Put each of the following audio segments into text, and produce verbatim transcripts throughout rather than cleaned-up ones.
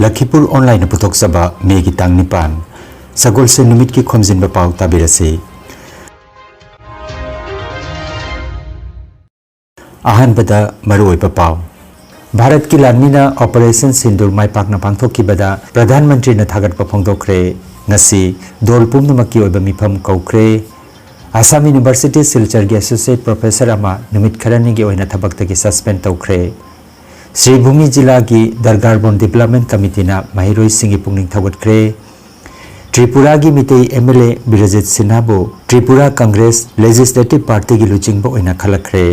ꯂꯈꯤꯄꯨꯔ ꯑꯣꯟꯂꯥꯏꯟꯅ ꯄꯨꯊꯣꯛꯆꯕ ꯃꯦꯒꯤ ꯇꯥꯡ ꯅꯤꯄꯥꯟ, ꯁꯒꯣꯜꯁꯦꯟ ꯅꯨꯃꯤꯠꯀꯤ ꯈꯣꯝꯖꯤꯟꯕ ꯄꯥꯎ ꯇꯥꯕꯤꯔꯁꯤ꯫ ꯑꯍꯥꯟꯕꯗ ꯃꯔꯨꯑꯣꯏꯕ ꯄꯥꯎ꯫ ꯚꯥꯔꯠꯀꯤ ꯂꯥꯟꯃꯤꯅ ꯑꯣꯄꯔꯦꯁꯟ ꯁꯤꯟꯗꯨꯔ ꯃꯥꯏ ꯄꯥꯛꯅ ꯄꯥꯡꯊꯣꯛꯈꯤꯕꯗ ꯄ꯭ꯔꯙꯥꯟ ꯃꯟꯇ꯭ꯔꯤꯅ ꯊꯥꯒꯠꯄ ꯐꯣꯡꯗꯣꯛꯈ꯭ꯔꯦ꯫ ꯉꯁꯤ ꯗꯣꯜ ꯄꯨꯝꯅꯃꯛꯀꯤ ꯑꯣꯏꯕ ꯃꯤꯐꯝ ꯀꯧꯈ꯭ꯔꯦ꯫ ꯑꯁꯥꯝ ꯌꯨꯅꯤꯚꯔꯁꯤꯇꯤ ꯁꯤꯜꯆꯔꯒꯤ ꯑꯦꯁꯣꯁꯤꯌꯦꯠ ꯄ꯭ꯔꯣꯐꯦꯁꯔ ꯑꯃ ꯅꯨꯃꯤꯠ ꯈꯔꯅꯤꯒꯤ ꯑꯣꯏꯅ ꯊꯕꯛꯇꯒꯤ ꯁꯁꯄꯦꯟ ꯇꯧꯈ꯭ꯔꯦ꯫ ꯁ꯭ꯔꯤꯚꯨꯃꯤ ꯖꯤꯂꯥꯒꯤ ꯗꯔꯒꯥꯔꯕꯣꯟ ꯗꯤꯕꯦꯂꯞꯃꯦꯟ ꯀꯃꯤꯇꯤꯅ ꯃꯍꯩꯔꯣꯏꯁꯤꯡꯒꯤ ꯄꯨꯛꯅꯤꯡ ꯊꯧꯒꯠꯈ꯭ꯔꯦ꯫ ꯇ꯭ꯔꯤꯄꯨꯔꯥꯒꯤ Meitei M L A Birjit ꯁꯤꯟꯍꯥꯕꯨ ꯇ꯭ꯔꯤꯄꯨꯔꯥ ꯀꯪꯒ꯭ꯔꯦꯁ ꯂꯦꯖꯤꯁꯂꯦꯇꯤꯚ ꯄꯥꯔꯇꯤꯒꯤ ꯂꯨꯆꯤꯡꯕ ꯑꯣꯏꯅ ꯈꯜꯂꯛꯈ꯭ꯔꯦ꯫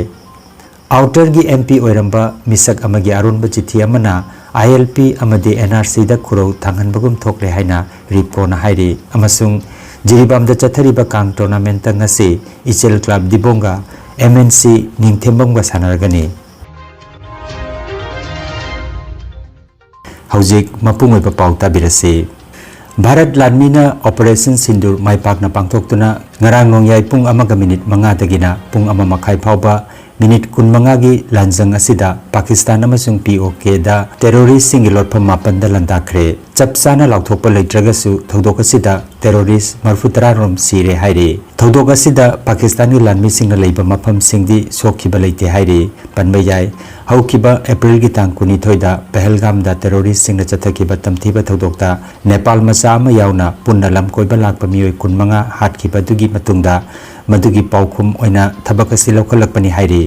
ꯑꯥꯎꯇꯔꯒꯤ ꯑꯦꯝ ꯄꯤ ꯑꯣꯏꯔꯝꯕ ꯃꯤꯁꯛ ꯑꯃꯒꯤ ꯑꯔꯣꯟꯕ ꯆꯤꯊꯤ ꯑꯃꯅ ꯑꯥꯏ ꯑꯦꯜ ꯄꯤ ꯑꯃꯗꯤ ꯑꯦꯟ ꯑꯥꯔ ꯁꯤꯗ ꯈꯨꯔꯧ ꯊꯥꯡꯍꯟꯕꯒꯨꯝ ꯊꯣꯛꯂꯦ ꯍꯥꯏꯅ ꯔꯤꯄ꯭ꯔꯣꯅ ꯍꯥꯏꯔꯤ, ꯑꯃꯁꯨꯡ ꯖꯤꯔꯤꯕꯥꯝꯗ ꯆꯠꯊꯔꯤꯕ ꯀꯥꯡ ꯇꯣꯔꯅꯥꯃꯦꯟꯠꯇ ꯉꯁꯤ ꯏꯆꯦꯜ ꯀ꯭ꯂꯕ ꯗꯤꯕꯣꯡꯒ ꯑꯦꯝ ꯑꯦꯟ ꯁꯤ ꯅꯤꯡꯊꯦꯝꯕꯝꯒ ꯁꯥꯟꯅꯔꯒꯅꯤ꯫ ꯍꯧꯖꯤꯛ ꯃꯄꯨꯡ ꯑꯣꯏꯕ ꯄꯥꯎ ꯇꯥꯕꯤꯔꯁꯤ꯫ ꯚꯥꯔꯠ ꯂꯥꯟꯃꯤꯅ ꯑꯣꯄꯔꯦꯁꯟ ꯁꯤꯟꯗꯨꯔ ꯃꯥꯏ ꯄꯥꯛꯅ ꯄꯥꯡꯊꯣꯛꯇꯨꯅ ꯉꯔꯥꯡ ꯅꯣꯡꯌꯥꯏ ꯄꯨꯡ ꯑꯃꯒ ꯃꯤꯅꯤꯠ ꯃꯉꯥꯗꯒꯤꯅ ꯄꯨꯡ ꯑꯃ ꯃꯈꯥꯏ ꯐꯥꯎꯕ ꯃꯤꯅꯤꯠ ꯀꯨꯟꯃꯉꯥꯒꯤ ꯂꯥꯟꯖꯪ ꯑꯁꯤꯗ ꯄꯥꯀꯤꯁꯇꯥꯟ ꯑꯃꯁꯨꯡ ꯄꯤ ꯑꯣ ꯀꯦꯗ ꯇꯦꯔꯣꯔꯤꯁ꯭ꯠꯁꯤꯡꯒꯤ ꯂꯣꯠꯐꯝ ꯃꯥꯄꯟꯗ ꯂꯥꯟꯗꯥꯈ꯭ꯔꯦ꯫ ꯆꯞ ꯆꯥꯅ ꯂꯥꯎꯊꯣꯛꯄ ꯂꯩꯇ꯭ꯔꯒꯁꯨ ꯊꯧꯗꯣꯛ ꯑꯁꯤꯗ ꯇꯦꯔꯣꯔꯤꯁ꯭ꯠ ꯃꯔꯤꯐꯨ ꯇꯔꯥ ꯔꯣꯝ ꯁꯤꯔꯦ ꯍꯥꯏꯔꯤ꯫ ꯊꯧꯗꯣꯛ ꯑꯁꯤꯗ ꯄꯥꯀꯤꯁꯇꯥꯟꯒꯤ ꯂꯥꯟꯃꯤꯁꯤꯡꯅ ꯂꯩꯕ ꯃꯐꯝꯁꯤꯡꯗꯤ ꯁꯣꯛꯈꯤꯕ ꯂꯩꯇꯦ ꯍꯥꯏꯔꯤ꯫ ꯄꯟꯕ ꯌꯥꯏ, ꯍꯧꯈꯤꯕ ꯑꯦꯄ꯭ꯔꯤꯜꯒꯤ ꯇꯥꯡ ꯀꯨꯟꯅꯤꯊꯣꯏꯗ ꯄꯍꯜꯒꯥꯝꯗ ꯇꯦꯔꯣꯔꯤꯁ꯭ꯠꯁꯤꯡꯅ ꯆꯠꯊꯈꯤꯕ ꯇꯝꯊꯤꯕ ꯊꯧꯗꯣꯛꯇ ꯅꯦꯄꯥꯜ ꯃꯆꯥ ꯑꯃ ꯌꯥꯎꯅ ꯄꯨꯟꯅ ꯂꯝ ꯀꯣꯏꯕ ꯂꯥꯛꯄ ꯃꯤꯑꯣꯏ ꯀꯨꯟꯃꯉꯥ ꯍꯥꯠꯈꯤꯕꯗꯨꯒꯤ ꯃꯇꯨꯡꯗ ꯃꯗꯨꯒꯤ ꯄꯥꯎꯈꯨꯝ ꯑꯣꯏꯅ ꯊꯕꯛ ꯑꯁꯤ ꯂꯧꯈꯠꯂꯛꯄꯅꯤ ꯍꯥꯏꯔꯤ꯫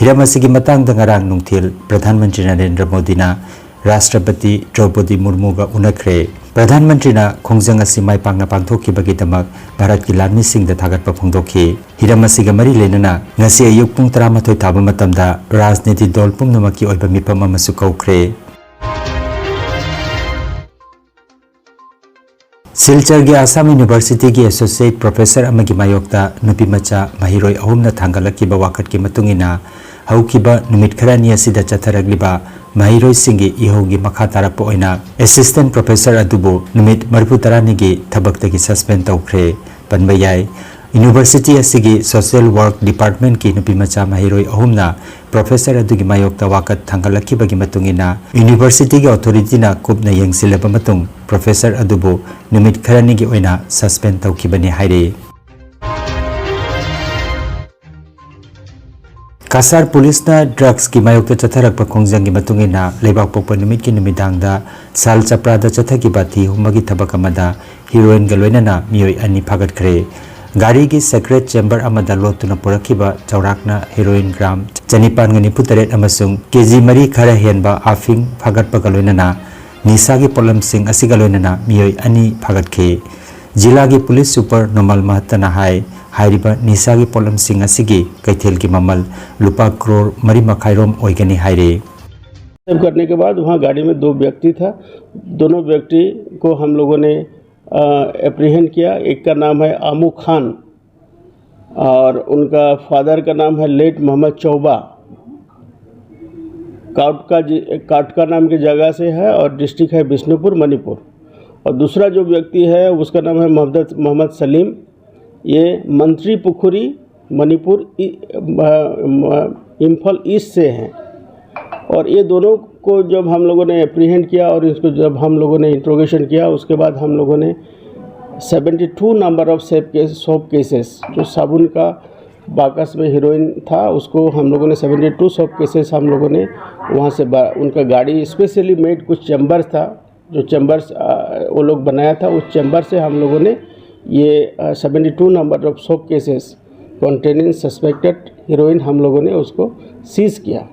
ꯍꯤꯔꯝ ꯑꯁꯤꯒꯤ ꯃꯇꯥꯡꯗ ꯉꯔꯥꯡ ꯅꯨꯡꯊꯤꯜ ꯄ꯭ꯔꯙꯥꯟ ꯃꯟꯇ꯭ꯔꯤ ꯅꯔꯦꯟꯗ꯭ꯔ ꯃꯣꯗꯤꯅ ꯔꯥꯁꯇ꯭ꯔꯄꯇꯤ ꯗ꯭ꯔꯧꯄꯗꯤ ꯃꯨꯔꯃꯨꯒ ꯎꯅꯈ꯭ꯔꯦ꯫ ꯄ꯭ꯔꯙꯥꯟ ꯃꯟꯇ꯭ꯔꯤꯅ ꯈꯣꯡꯖꯪ ꯑꯁꯤ ꯃꯥꯏ ꯄꯥꯛꯅ ꯄꯥꯡꯊꯣꯛꯈꯤꯕꯒꯤꯗꯃꯛ ꯚꯥꯔꯠꯀꯤ ꯂꯥꯟꯃꯤꯁꯤꯡꯗ ꯊꯥꯒꯠꯄ ꯐꯣꯡꯗꯣꯛꯈꯤ꯫ ꯍꯤꯔꯝ ꯑꯁꯤꯒ ꯃꯔꯤ ꯂꯩꯅꯅ ꯉꯁꯤ ꯑꯌꯨꯛ ꯄꯨꯡ ꯇꯔꯥꯃꯥꯊꯣꯏ ꯇꯥꯕ ꯃꯇꯝꯗ ꯔꯥꯖꯅꯤꯇꯤ ꯗꯣꯜ ꯄꯨꯝꯅꯃꯛꯀꯤ ꯑꯣꯏꯕ ꯃꯤꯐꯝ ꯑꯃꯁꯨ ꯀꯧꯈ꯭ꯔꯦ꯫ ꯁꯤꯜꯆꯔꯒꯤ ꯑꯁꯥꯝ ꯌꯨꯅꯤꯚꯔꯁꯤꯇꯤꯒꯤ ꯑꯦꯁꯣꯁꯤꯌꯦꯠ ꯄ꯭ꯔꯣꯐꯦꯁꯔ ꯑꯃꯒꯤ ꯃꯥꯌꯣꯛꯇ ꯅꯨꯄꯤꯃꯆꯥ ꯃꯍꯩꯔꯣꯏ ꯑꯍꯨꯝꯅ ꯊꯥꯡꯒꯠꯂꯛꯈꯤꯕ ꯋꯥꯀꯠꯀꯤ ꯃꯇꯨꯡ ꯏꯟꯅ, ꯍꯧꯈꯤꯕ ꯅꯨꯃꯤꯠ ꯈꯔꯅꯤ ꯑꯁꯤꯗ ꯆꯠꯊꯔꯛꯂꯤꯕ ꯃꯍꯩꯔꯣꯏꯁꯤꯡꯒꯤ ꯏꯍꯧꯒꯤ ꯃꯈꯥ ꯇꯥꯔꯛꯄ ꯑꯣꯏꯅ ꯑꯦꯁꯤꯁꯇꯦꯟꯠ ꯄ꯭ꯔꯣꯐꯦꯁꯔ ꯑꯗꯨꯕꯨ ꯅꯨꯃꯤꯠ ꯃꯔꯤꯐꯨ ꯇꯔꯥꯅꯤꯒꯤ ꯊꯕꯛꯇꯒꯤ ꯁꯁꯄꯦꯟ ꯇꯧꯈ꯭ꯔꯦ꯫ ꯄꯟꯕ ꯌꯥꯏ, University ꯑꯁꯤꯒꯤ Social Work Departmentꯀꯤ ꯅꯨꯄꯤꯃꯆꯥ ꯃꯍꯩꯔꯣꯏ ꯑꯍꯨꯝꯅ professor ꯑꯗꯨꯒꯤ ꯃꯥꯌꯣꯛꯇ ꯋꯥꯀꯠ ꯊꯥꯡꯒꯠꯂꯛꯈꯤꯕꯒꯤ ꯃꯇꯨꯡ ꯏꯟꯅ, Universityꯒꯤ authorityꯅ ꯀꯨꯞꯅ ꯌꯦꯡꯁꯤꯜꯂꯕ ꯃꯇꯨꯡ professor ꯑꯗꯨꯕꯨ ꯅꯨꯃꯤꯠ ꯈꯔꯅꯤꯒꯤ ꯑꯣꯏꯅ suspend ꯇꯧꯈꯤꯕꯅꯤ ꯍꯥꯏꯔꯤ꯫ ꯀꯁꯥꯔ ꯄꯨꯂꯤꯁꯅ drugsꯀꯤ ꯃꯥꯌꯣꯛꯇ ꯆꯠꯊꯔꯛꯄ ꯈꯣꯡꯖꯪꯒꯤ ꯃꯇꯨꯡ ꯏꯟꯅ, ꯂꯩꯕꯥꯛꯄꯣꯛꯄ ꯅꯨꯃꯤꯠꯀꯤ ꯅꯨꯃꯤꯗꯥꯡꯗ ꯁꯥꯜ ꯆꯄ꯭ꯔꯥꯗ ꯆꯠꯊꯈꯤꯕ ꯊꯤ ꯍꯨꯝꯕꯒꯤ ꯊꯕꯛ ꯑꯃꯗ heroinꯒ ꯂꯣꯏꯅꯅ ꯃꯤꯑꯣꯏ ꯑꯅꯤ ꯐꯥꯒꯠꯈ꯭ꯔꯦ꯫ ꯒꯥꯔꯤꯒꯤ secret chamber ꯑꯃꯗ ꯂꯣꯠꯇꯨꯅ ꯄꯨꯔꯛꯈꯤꯕ ꯆꯥꯎꯔꯥꯛꯅ heroin gram ꯆꯅꯤꯄꯥꯟꯒ ꯅꯤꯐꯨ ꯇꯔꯦꯠ ꯑꯃꯁꯨꯡ KG ꯃꯔꯤ ꯈꯔ ꯍꯦꯟꯕ ꯑꯐꯤꯡ ꯐꯥꯒꯠꯄꯒ ꯂꯣꯏꯅꯅ ꯅꯤꯁꯥꯒꯤ ꯄꯣꯠꯂꯝꯁꯤꯡ ꯑꯁꯤꯒ ꯂꯣꯏꯅꯅ ꯃꯤꯑꯣꯏ ꯑꯅꯤ ꯐꯥꯒꯠꯈꯤ꯫ ꯖꯤꯂꯥꯒꯤ ꯄꯨꯂꯤꯁ ꯁꯨꯄꯔ ꯅꯣꯃꯜ ꯃꯍꯠꯇꯅ ꯍꯥꯏ, ꯍꯥꯏꯔꯤꯕ ꯅꯤꯁꯥꯒꯤ ꯄꯣꯠꯂꯝꯁꯤꯡ ꯑꯁꯤꯒꯤ ꯀꯩꯊꯦꯜꯒꯤ ꯃꯃꯜ ꯂꯨꯄꯥ ꯀ꯭ꯔꯣꯔ ꯃꯔꯤ ꯃꯈꯥꯏꯔꯣꯝ ꯑꯣꯏꯒꯅꯤ ꯍꯥꯏꯔꯤ꯫ सब करने के बाद वहाँ गाड़ी में दो व्यक्ति था। दोनों व्यक्ति को हम लोगों ने अप्रीहेंड किया। एक का नाम है आमू खान और उनका फादर का नाम है लेट मोहम्मद चौबा। काटका जि- काटका नाम की जगह से है और डिस्ट्रिक्ट है बिष्णुपुर, मणिपुर। और दूसरा जो व्यक्ति है उसका नाम है मोहम्मद मोहम्मद सलीम। ये मंत्री पुखुरी, मणिपुर इ- म- म- इम्फाल ईस्ट से हैं। और ये दोनों को जब हम लोगों ने अप्रीहेंड किया और इसको जब हम लोगों ने इंट्रोगेशन किया, उसके बाद हम लोगों ने सेवेंटी टू नंबर ऑफ सेप के सोप केसेस, जो साबुन का बाकस में हीरोइन था, उसको हम लोगों ने सेवेंटी टू सोप केसेस हम लोगों ने वहाँ से बा- उनका गाड़ी specially made कुछ चैम्बर्स था, जो चैम्बर्स वो लोग बनाया था, उस चैम्बर से हम लोगों ने ये seventy two number of soap cases containing suspected heroin हम लोगों ने उसको सीज किया।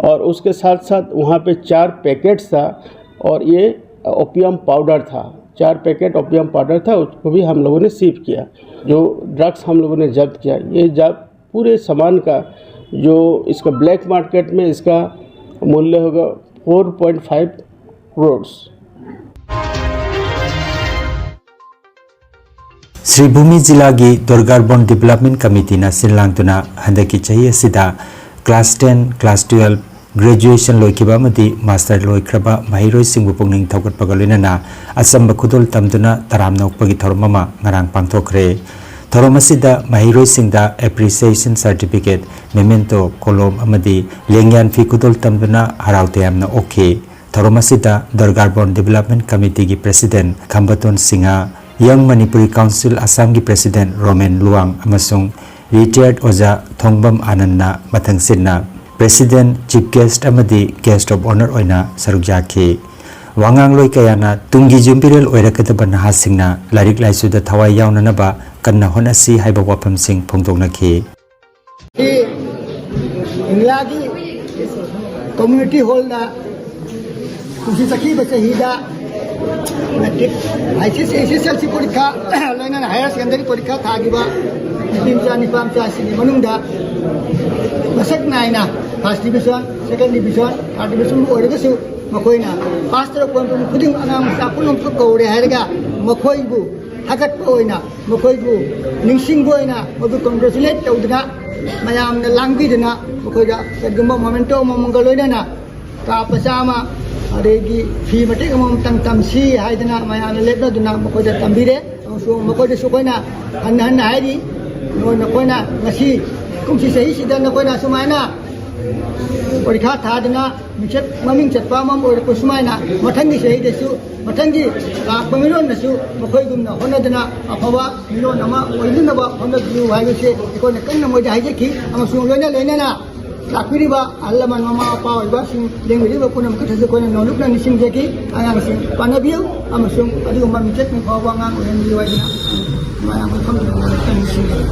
और उसके साथ साथ वहाँ पे चार पैकेट्स था और ये ओपियम पाउडर था, चार पैकेट ओपियम पाउडर था, उसको भी हम लोगों ने सीज किया। जो ड्रग्स हम लोगों ने जब्त किया, ये जब पूरे सामान का जो इसका ब्लैक मार्केट में इसका मूल्य होगा फोर पॉइंट फाइव करोड़। ꯁ꯭ꯔꯤꯚꯨꯃꯤ ꯖꯤꯂꯥꯒꯤ ꯗꯨꯔꯒꯥꯔꯕꯣꯟ ꯗꯤꯚꯦꯂꯞꯃꯦꯟ ꯀꯃꯤꯇꯤꯅ ꯁꯤꯟ ꯂꯥꯡꯗꯨꯅ ꯍꯟꯗꯛꯀꯤ ꯆꯍꯤ ꯑꯁꯤꯗ class ten, class twelve, graduation ꯂꯣꯏꯈꯤꯕ ꯑꯃꯗꯤ master ꯂꯣꯏꯈ꯭ꯔꯕ ꯃꯍꯩꯔꯣꯏꯁꯤꯡꯕꯨ ꯄꯨꯛꯅꯤꯡ ꯊꯧꯒꯠꯄꯒ ꯂꯣꯏꯅꯅ ꯑꯆꯝꯕ ꯈꯨꯗꯣꯜ ꯇꯝꯗꯨꯅ ꯇꯔꯥꯝꯅ ꯑꯣꯛꯄꯒꯤ ꯊꯧꯔꯝ ꯑꯃ ꯉꯔꯥꯡ ꯄꯥꯡꯊꯣꯛꯈ꯭ꯔꯦ꯫ ꯊꯧꯔꯝ ꯑꯁꯤꯗ ꯃꯍꯩꯔꯣꯏꯁꯤꯡꯗ appreciation certificate, memento, ꯀꯣꯂꯣꯝ ꯑꯃꯗꯤ ꯂꯦꯡꯌꯥꯟ ꯐꯤ ꯈꯨꯗꯣꯜ ꯇꯝꯗꯨꯅ ꯍꯔꯥꯎ ꯇꯌꯥꯝꯅ ꯑꯣꯛꯈꯤ꯫ ꯊꯧꯔꯝ ꯑꯁꯤꯗ ꯗꯔꯒꯥꯔꯕꯣꯟ Development Committeeꯒꯤ President Khambaton Singh, Young Manipuri Council Assamꯒꯤ President ꯔꯣꯃꯦꯟ ꯂꯨꯋꯥꯡ ꯑꯃꯁꯨꯡ retired ꯑꯣꯖꯥ ꯊꯣꯡꯕꯝ ꯑꯥꯅꯟꯅ ꯃꯊꯪꯁꯤꯠꯅ President, Chief Guest ꯑꯃꯗꯤ Guest of Honour ꯑꯣꯏꯅ ꯁꯔꯨꯛ ꯌꯥꯈꯤ꯫ ꯋꯥꯉꯥꯡꯂꯣꯏ ꯀꯌꯥꯅ ꯇꯨꯡꯒꯤ ꯌꯨꯝꯕꯤꯔꯦꯜ ꯑꯣꯏꯔꯛꯀꯗꯕ ꯅꯍꯥꯁꯤꯡꯅ ꯂꯥꯏꯔꯤꯛ ꯂꯥꯏꯁꯨꯗ ꯊꯋꯥꯏ ꯌꯥꯎꯅꯅꯕ ꯀꯟꯅ ꯍꯣꯠꯅꯁꯤ ꯍꯥꯏꯕ ꯋꯥꯐꯝꯁꯤꯡ ꯐꯣꯡꯗꯣꯛꯅꯈꯤ꯫ ꯁꯤ ꯏꯟꯗꯤꯌꯥꯒꯤ ꯀꯝꯃ꯭ꯌꯨꯅꯤꯇꯤ ꯍꯣꯜꯗ ꯀꯨꯝꯁꯤ ꯆꯠꯈꯤꯕ ꯆꯍꯤꯗ ꯃꯦꯇ꯭ꯔꯤꯛ, ꯑꯩꯆ ꯑꯦꯁ ꯑꯦꯜ ꯁꯤ ꯄꯔꯤꯈꯥ, ꯂꯣꯏꯅꯅ ꯍꯥꯌꯔ ꯁꯦꯀꯦꯟꯗꯔꯤ ꯄꯔꯤꯈꯥ ꯊꯥꯈꯤꯕ ꯅꯨꯄꯤ ꯃꯆꯥ, ꯅꯨꯄꯥ ꯃꯆꯥꯁꯤꯡꯒꯤ ꯃꯅꯨꯡꯗ ꯃꯁꯛ ꯅꯥꯏꯅ first division, second division, third division ꯑꯣꯏꯔꯒꯁꯨ ꯃꯈꯣꯏꯅ ꯄꯥꯁ ꯇꯧꯔꯛꯄ ꯃꯇꯝ ꯈꯨꯗꯤꯡ ꯑꯉꯥꯡ ꯃꯆꯥ ꯄꯨꯝꯅꯃꯛ ꯀꯧꯔꯦ ꯍꯥꯏꯔꯒ ꯃꯈꯣꯏꯕꯨ ꯊꯥꯒꯠꯄ ꯑꯣꯏꯅ, ꯃꯈꯣꯏꯕꯨ ꯅꯤꯡꯁꯤꯡꯕ ꯑꯣꯏꯅ ꯃꯗꯨ congratulate ꯇꯧꯗꯨꯅ, ꯃꯌꯥꯝꯅ ꯂꯥꯡꯕꯤꯗꯨꯅ ꯃꯈꯣꯏꯗ ꯀꯔꯤꯒꯨꯝꯕ memento ꯑꯃꯃꯝꯒ ꯂꯣꯏꯅꯅ ꯀꯥꯞꯄ ꯆꯥꯝꯃ, ꯑꯗꯒꯤ ꯐꯤ ꯃꯇꯦꯛ ꯑꯃꯃꯝꯇꯪ ꯇꯝꯁꯤ ꯍꯥꯏꯗꯅ ꯃꯌꯥꯝꯅ ꯂꯦꯞꯅꯗꯨꯅ ꯃꯈꯣꯏꯗ ꯇꯝꯕꯤꯔꯦ꯫ ꯑꯃꯁꯨꯡ ꯃꯈꯣꯏꯗꯁꯨ ꯑꯩꯈꯣꯏꯅ ꯍꯟꯅ ꯍꯟꯅ ꯍꯥꯏꯔꯤ, ꯅꯣꯏ, ꯅꯈꯣꯏꯅ ꯉꯁꯤ ꯀꯨꯝꯁꯤ ꯆꯍꯤꯁꯤꯗ ꯅꯈꯣꯏꯅ ꯑꯁꯨꯃꯥꯏꯅ ꯄꯔꯤꯈꯥ ꯊꯥꯗꯨꯅ ꯃꯤꯡꯆꯠ, ꯃꯃꯤꯡ ꯆꯠꯄ ꯑꯃ ꯑꯣꯏꯔꯛꯄ ꯁꯨꯃꯥꯏꯅ ꯃꯊꯪꯒꯤ ꯆꯍꯤꯗꯁꯨ, ꯃꯊꯪꯒꯤ ꯂꯥꯛꯄ ꯃꯤꯔꯣꯟꯗꯁꯨ ꯃꯈꯣꯏꯒꯨꯝꯅ ꯍꯣꯠꯅꯗꯨꯅ ꯑꯐꯕ ꯃꯤꯔꯣꯟ ꯑꯃ ꯑꯣꯏꯅꯅꯕ ꯍꯣꯠꯅꯕꯤꯌꯨ ꯍꯥꯏꯕꯁꯦ ꯑꯩꯈꯣꯏꯅ ꯀꯟꯅ ꯃꯣꯏꯗ ꯍꯥꯏꯖꯈꯤ꯫ ꯑꯃꯁꯨꯡ ꯂꯣꯏꯅ ꯂꯣꯏꯅꯅ ꯂꯥꯛꯄꯤꯔꯤꯕ ꯑꯍꯜ ꯂꯃꯟ, ꯃꯃꯥ ꯃꯄꯥ ꯑꯣꯏꯕꯁꯤꯡ, ꯂꯦꯡꯕꯤꯔꯤꯕ ꯄꯨꯝꯅꯃꯛꯇꯁꯨ ꯑꯩꯈꯣꯏꯅ ꯅꯣꯂꯨꯛꯅ ꯅꯤꯡꯁꯤꯡꯖꯈꯤ꯫ ꯑꯉꯥꯡꯁꯤꯡ ꯄꯥꯟꯅꯕꯤꯌꯨ ꯑꯃꯁꯨꯡ ꯑꯗꯨꯒꯨꯝꯕ ꯃꯤꯡꯆꯠ ꯃꯤꯡꯐꯥꯎꯕ ꯑꯉꯥꯡ ꯑꯣꯏꯍꯟꯕꯤꯌꯨ ꯍꯥꯏꯗꯨꯅ ꯃꯌꯥꯝ ꯃꯐꯝꯗꯨꯗ ꯅꯣꯂꯨꯛꯅ ꯅꯤꯡꯁꯤꯡꯖꯈꯤ꯫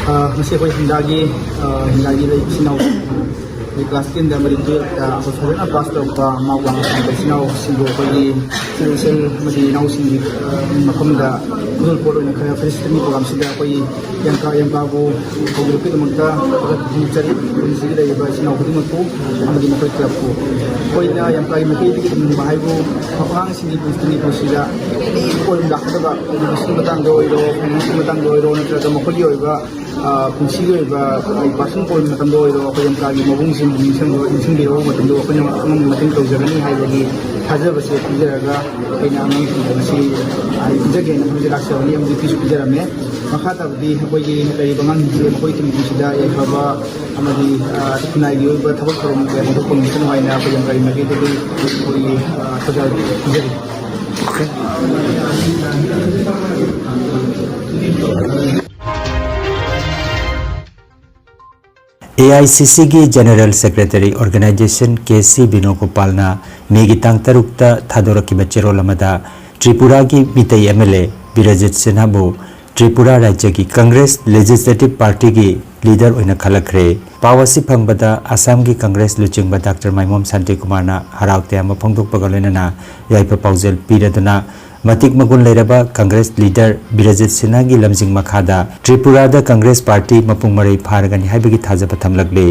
ꯑ, ꯉꯁꯤ ꯑꯩꯈꯣꯏ ꯍꯤꯟꯗꯥꯒꯤ, ꯑ, ꯍꯤꯟꯗꯥꯒꯤ ꯂꯩ ꯏꯆꯤꯟ ꯏꯅꯥꯎ ꯑꯩꯈꯣꯏ class tenꯗ ꯑꯃꯗꯤ twelveꯇ ꯑꯩꯈꯣꯏ ꯐꯖꯅ pass ꯇꯧꯔꯛꯄ ꯃꯥ ꯋꯥꯡꯅ ꯊꯝꯕ ꯏꯆꯤꯟ ꯏꯅꯥꯎꯁꯤꯡꯕꯨ ꯑꯩꯈꯣꯏꯒꯤ ꯏꯆꯤꯜ ꯏꯆꯦꯜ ꯑꯃꯗꯤ ꯏꯅꯥꯎꯁꯤꯡꯒꯤ, ꯑ, ꯃꯐꯝꯗ ꯈꯨꯗꯣꯜꯄꯣꯠ ꯑꯣꯏꯅ ꯈꯔ felicitation programꯁꯤꯗ ꯑꯩꯈꯣꯏ ꯌꯥꯝꯀꯥ, ꯌꯥꯝꯀꯥꯕꯨ ꯍꯧꯗꯣꯔꯛꯄꯒꯤꯗꯃꯛꯇ ꯊꯥꯒꯠꯄ ꯐꯣꯡꯗꯣꯛꯆꯔꯤ꯫ ꯄꯨꯟꯁꯤꯒꯤ ꯂꯩꯔꯤꯕ ꯏꯆꯤꯟ ꯏꯅꯥꯎ ꯈꯨꯗꯤꯡꯃꯛꯄꯨ ꯑꯃꯗꯤ ꯃꯈꯣꯏ clubꯄꯨ꯫ ꯑꯩꯈꯣꯏꯅ ꯌꯥꯝꯀꯥꯒꯤ ꯃꯥꯏꯀꯩꯗꯒꯤ ꯇꯧꯅꯤꯡꯕ ꯍꯥꯏꯕꯨ ꯑꯉꯥꯡꯁꯤꯡꯒꯤ ꯄꯨꯟꯁꯤꯒꯤ ꯄꯨꯟꯁꯤꯗ ꯑꯣꯏꯅ ꯂꯥꯛꯀꯗꯕ educationꯒꯤ ꯃꯇꯥꯡꯗ ꯑꯣꯏꯔꯣ, financeꯀꯤ ꯃꯇꯥꯡꯗ ꯑꯣꯏꯔꯣ, ꯅꯠꯇ꯭ꯔꯒ ꯃꯈꯣꯏꯒꯤ ꯑꯣꯏꯕ, ꯑ, ꯄꯨꯟꯁꯤꯒꯤ ꯑꯣꯏꯕ personal ꯑꯣꯏꯕ ꯃꯇꯝꯗ ꯑꯣꯏꯔꯣ, ꯑꯩꯈꯣꯏ ꯌꯥꯝꯀꯥꯒꯤ ꯃꯕꯨꯡꯁꯤ ꯅꯤꯡꯁꯤꯡꯕ-, ꯅꯤꯡꯁꯤꯡꯕꯤꯔꯛꯄ ꯃꯇꯝꯗ ꯑꯩꯈꯣꯏꯅ ꯑꯉꯝꯕ ꯃꯇꯦꯡ ꯇꯧꯖꯒꯅꯤ ꯍꯥꯏꯕꯒꯤ ꯊꯥꯖꯕꯁꯦ ꯄꯤꯖꯔꯒ ꯑꯩꯅ ꯑꯉꯥꯡꯁꯤꯡꯗ ꯉꯁꯤ, ꯑ, ꯄꯤꯖꯒꯦꯅ ꯍꯧꯖꯤꯛ ꯂꯥꯛꯆꯕꯅꯤ ꯑꯃꯗꯤ ꯄꯤꯁꯨ ꯄꯤꯖꯔꯝꯃꯦ꯫ ꯃꯈꯥ ꯇꯥꯕꯗꯤ ꯑꯩꯈꯣꯏꯒꯤ ꯂꯩꯔꯤꯕ ꯑꯉꯥꯡꯁꯤꯡꯁꯦ ꯃꯈꯣꯏꯒꯤ ꯃꯄꯨꯟꯁꯤꯗ ꯌꯥꯏꯐꯕ ꯑꯃꯗꯤ, ꯑ, ꯈꯨꯟꯅꯥꯏꯒꯤ ꯑꯣꯏꯕ ꯊꯕꯛ ꯊꯧꯔꯝ ꯀꯌꯥ ꯄꯥꯡꯊꯣꯛꯄ ꯉꯝꯁꯅꯨ ꯍꯥꯏꯅ ꯑꯩꯈꯣꯏ ꯂꯝꯀꯥꯏ ꯃꯥꯏꯀꯩꯗꯒꯤ ꯑꯩꯈꯣꯏꯒꯤ, ꯑ, ꯊꯧꯖꯥꯜ ꯄꯤꯖꯔꯤ꯫ ꯑꯦ ꯑꯥꯏ ꯁꯤ ꯁꯤꯒꯤ General Secretary Organization K C ꯕꯤꯅꯣꯒꯣꯄꯥꯜꯅ ꯃꯦꯒꯤ ꯇꯥꯡ ꯇꯔꯨꯛꯇ ꯊꯥꯗꯣꯔꯛꯈꯤꯕ ꯆꯦꯔꯣꯜ ꯑꯃꯗ ꯇ꯭ꯔꯤꯄꯨꯔꯥꯒꯤ Meitei M L A Birjit ꯁꯤꯟꯍꯥꯕꯨ ꯇ꯭ꯔꯤꯄꯨꯔꯥ ꯔꯥꯖ꯭ꯌꯒꯤ ꯀꯪꯒ꯭ꯔꯦꯁ Legislative Partyꯒꯤ leader ꯑꯣꯏꯅ ꯈꯜꯂꯛꯈ꯭ꯔꯦ꯫ ꯄꯥꯎ ꯑꯁꯤ ꯐꯪꯕꯗ ꯑꯁꯥꯝꯒꯤ ꯀꯪꯒ꯭ꯔꯦꯁ ꯂꯨꯆꯤꯡꯕ ꯗꯥꯛꯇꯔ ꯃꯥꯏꯃꯣꯝ ꯁꯥꯟꯇꯤꯀꯨꯃꯥꯔꯅ ꯍꯔꯥꯎ ꯇꯌꯥꯝꯕ ꯐꯣꯡꯗꯣꯛꯄꯒ ꯂꯣꯏꯅꯅ ꯌꯥꯏꯐ ꯄꯥꯎꯖꯦꯜ ꯄꯤꯔꯗꯨꯅ ꯃꯇꯤꯛ ꯃꯒꯨꯟ ꯂꯩꯔꯕ ꯀꯪꯒ꯭ꯔꯦꯁ leader ꯕꯤꯔꯖꯤꯠ ꯁꯤꯟꯍꯥꯒꯤ ꯂꯝꯖꯤꯡ ꯃꯈꯥꯗ ꯇ꯭ꯔꯤꯄꯨꯔꯥꯗ ꯀꯪꯒ꯭ꯔꯦꯁ ꯄꯥꯔꯇꯤ ꯃꯄꯨꯡ ꯃꯔꯩ ꯐꯥꯔꯒꯅꯤ ꯍꯥꯏꯕꯒꯤ ꯊꯥꯖꯕ ꯊꯝꯂꯛꯂꯤ꯫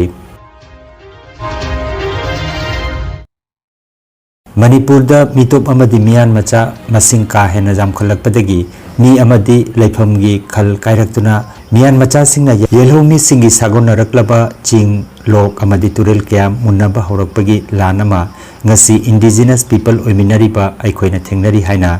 ꯃꯅꯤꯄꯨꯔꯗ ꯃꯤꯇꯣꯞ ꯑꯃꯗꯤ ꯃꯤꯌꯥꯟ ꯃꯆꯥ ꯃꯁꯤꯡ ꯀꯥ ꯍꯦꯟꯅ ꯌꯥꯝꯈꯠꯂꯛꯄꯗꯒꯤ ꯃꯤ ꯑꯃꯗꯤ ꯂꯩꯐꯝꯒꯤ ꯈꯜ ꯀꯥꯏꯔꯛꯇꯨꯅ ꯃꯤꯌꯥꯟ ꯃꯆꯥꯁꯤꯡꯅ ꯌꯦꯜꯍꯧꯃꯤꯁꯤꯡꯒꯤ ꯁꯥꯒꯣꯟꯅꯔꯛꯂꯕ ꯆꯤꯡ, ꯂꯣꯛ ꯑꯃꯗꯤ ꯇꯨꯔꯦꯜ ꯀꯌꯥ ꯃꯨꯟꯅꯕ ꯍꯧꯔꯛꯄꯒꯤ ꯂꯥꯟ ꯑꯃ ꯉꯁꯤ indigenous people ꯑꯣꯏꯃꯤꯟꯅꯔꯤꯕ ꯑꯩꯈꯣꯏꯅ ꯊꯦꯡꯅꯔꯤ ꯍꯥꯏꯅ